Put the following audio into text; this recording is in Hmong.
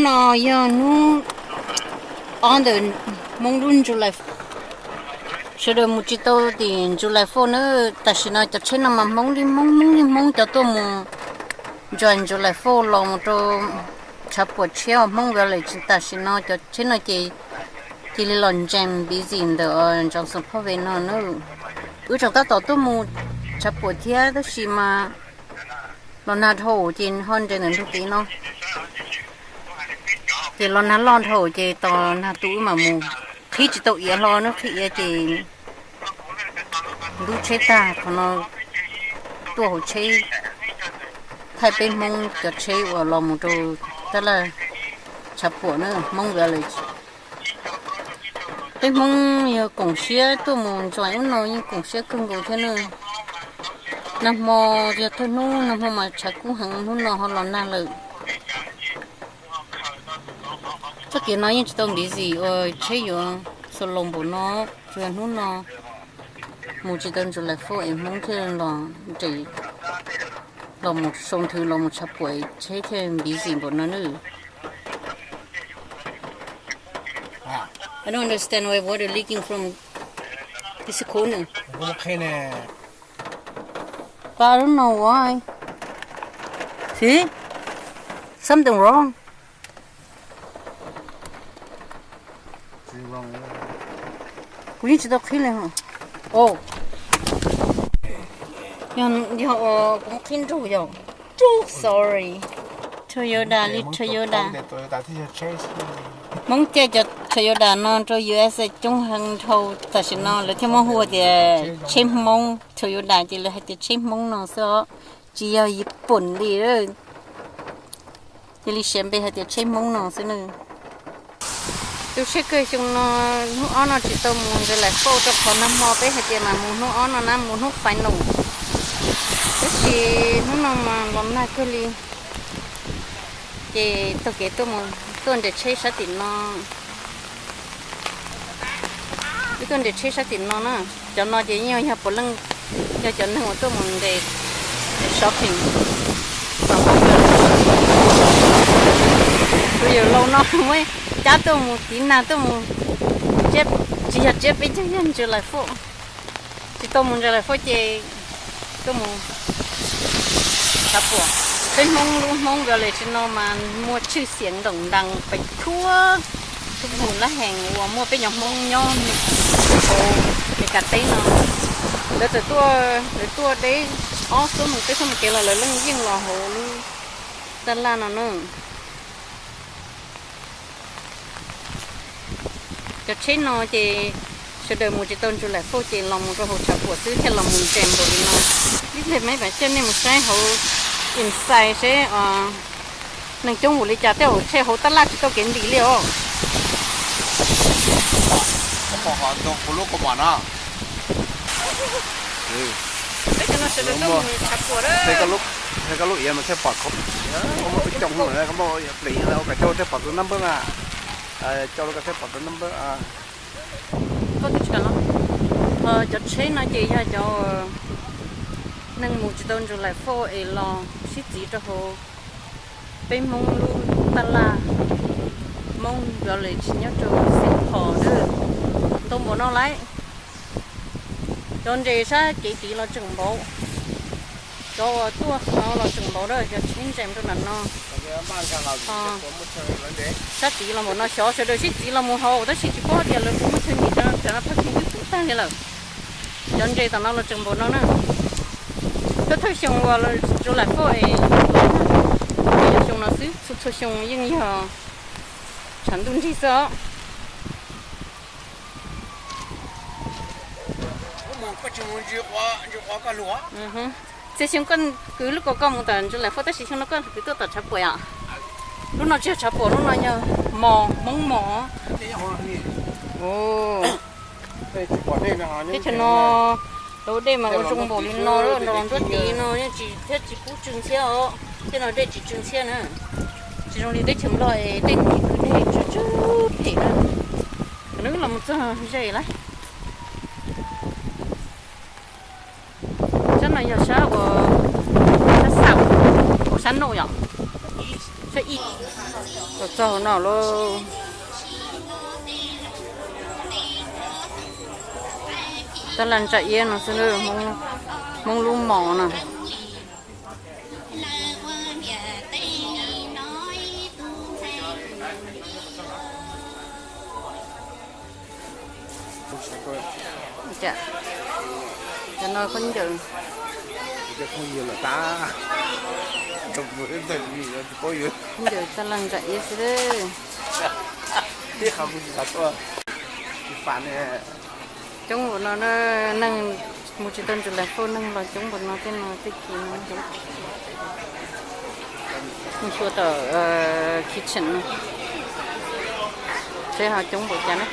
No yog hnub ob ntawm Hmoob lub July. Sawv daws mus tsis tau tim July Fourth na. Tam sim no cov tsheb no mas Hmoob li Hmoob, Hmoob li Hmoob, cov tuaj mus nyob July Fourth los mus rau tshav puam tshiab Hmoob Village. Tam sim no cov tsheb no ces cia li los ntsem busy ntawm Johnson Parkway no na. Wb tseem tab tom tuaj mus tshav puam thiab tab sis mas los nag dhau ces ho nres ntawm ntug tid no. Ces los nag loj dhau ces tos nag tu wb mam mus. Qhib tsis tau iav hlo na, qhib iav ces ntub tsheb tag. Qhov no tuaj hauv tsheb, thaij peb Hmoob cov tsheb uas los mus rau tab laj tshav puam na, Hmoob Village. Peb Hmoob yog koom siab tuaj mus nyob ub no yeej koom siab kawg nkaus thiab na. Nag hmo yog thawj hnub, nag hmo mas tshav kub heev, hnub no ho los nag lawm. Txoj kev no yeej tsis tau busy uas tsheb yuav slow npaum no, tsuas yog hnub no mus tsis tau July Fourth es Hmoob thiaj los nres, los mus sau nthwv los mus tshav puam tsheb thiaj busy npaum no na. I don't understand why water leaking from this corner. But I don't know why. See? Something wrong. Kuv yeej tsis tau qhib li hos. Yog, yog kuv muab qhib nrug yom. Sorry. Toyota li Toyota. Hmoob caij cov Toyota no rau U S coob heev dhau. Tam sim no lawv thiaj muab hu tias tsheb Hmoob, Toyota ces lawv hais tias tsheb Hmoob no xwb os, tsis yog Yipum li. Cia li siv npe hais tias tsheb Hmoob no xwb na. Tu siab kawg xyoo no, hnub ob no tsis tau mus July Fourth rau qhov nag hmo peb hais tias mas mus hnub ob no na, mus hnub final. Tab sis hnub no mas los nag kawg li, ces taug kev tuaj mus, tuaj nres tsheb sab tim no. Wb tuaj nres tsheb sab tim no na. Cov no ces yeej yog puav leej yog cov neeg uas tuaj mus nres shopping. Tus yawm laus no muab cab tuaj mus tiv nag tuaj mus, tsis yog tsiab peb caug, yog July Fourth. Tsis tau mus July Fourth ces tuaj mus tshav puam. Peb Hmoob lub Hmoob Village no mas muaj tshwj xiam ntoom ntas pes txhua tus lab hees uas muaj peb cov Hmoob nyob hauv Meskas teb no. Lawv txawm tuaj, lawv tuaj deb ob xuab moos peb xuab moos kev los lawv yeej los hauv lub taj laj no na. Cov tsheb no ces sawv daws mus tsis tau July Fourth ces los mus rau hauv tshav puam xwb thiaj los mus nres npaum li no. Ib pliag meb mam coj nej mus saib hauv inside seb neeg coob npaum li cas, tej zaum tsheb hauv taj laj tsis tau kev ntim li os. Peb cov no sawv daws tuaj mus tshav puam lawm. Koj lub iav mas thiaj pom, koj muab peb coj mus, koj muab plis ua kav coj thiaj pom tus number na. Coj lub kav thiaj pom tus number. Koj twb tsis kam los. Cov tsheb no ces yog cov neeg mus tsis tau July Fourth es los sib txiv rau hauv peb Hmoob lub taj laj Hmoob Village nyob rau Saint Paul na. Ntau npaum no lawm. Cov nres sab kev tid los tseem npaum, cov uas tuaj no los tseem npaum na, cov tsheb nres rau nram no. Sab tid los npaum no, xyov sawv daws sib txiv los mus hauv tab sis tsis paub tias lawv puas muaj chaw ntim, cov no parking twb puv tag li lawm. Cov nres tom no los tseem npaum no na. Thawj thawj xyoo uas July Fourth es los nag, xyoo no xwb, txhua txhua xyoo yeej yog tshav ntuj nrig xwb os. Txhia xyoo koj kwv lub kaus koj mus tom July Fourth tab sis xyoo no koj kwv tuaj tom tshav puam yom. Lub no tsis yog tshav puam, lub no yog mos, Hmoob mos. Teb chaws no lub dej mas ua zoo npaum li no, nrog los nruab tid no yeej tsis, thiab tsis kub tsw ntxhiab os, thiab no dej tsis tsw ntxhiab na. Tsis zoo li teb chaws Nplog es dej kwv deg tsw tsw phem na. Nws los mus txog ze lawm. Sab no yog sab uas, sab xaum, sab nauj yom, sab ib. Los txog hauv no lauj. Tab laj ntsa iab no xwb, Hmoob lub mos no. Cov no khaub ncaws, khaub ncaws tab laj ntsa iab xwb. Coob npaum no, neeg mus tsis tau Ntsuj Las Fauj, neeg los coob npaum no thiab no, tej kis no. Mus xyuas tom kitchen no seb ho coob npaum cas na.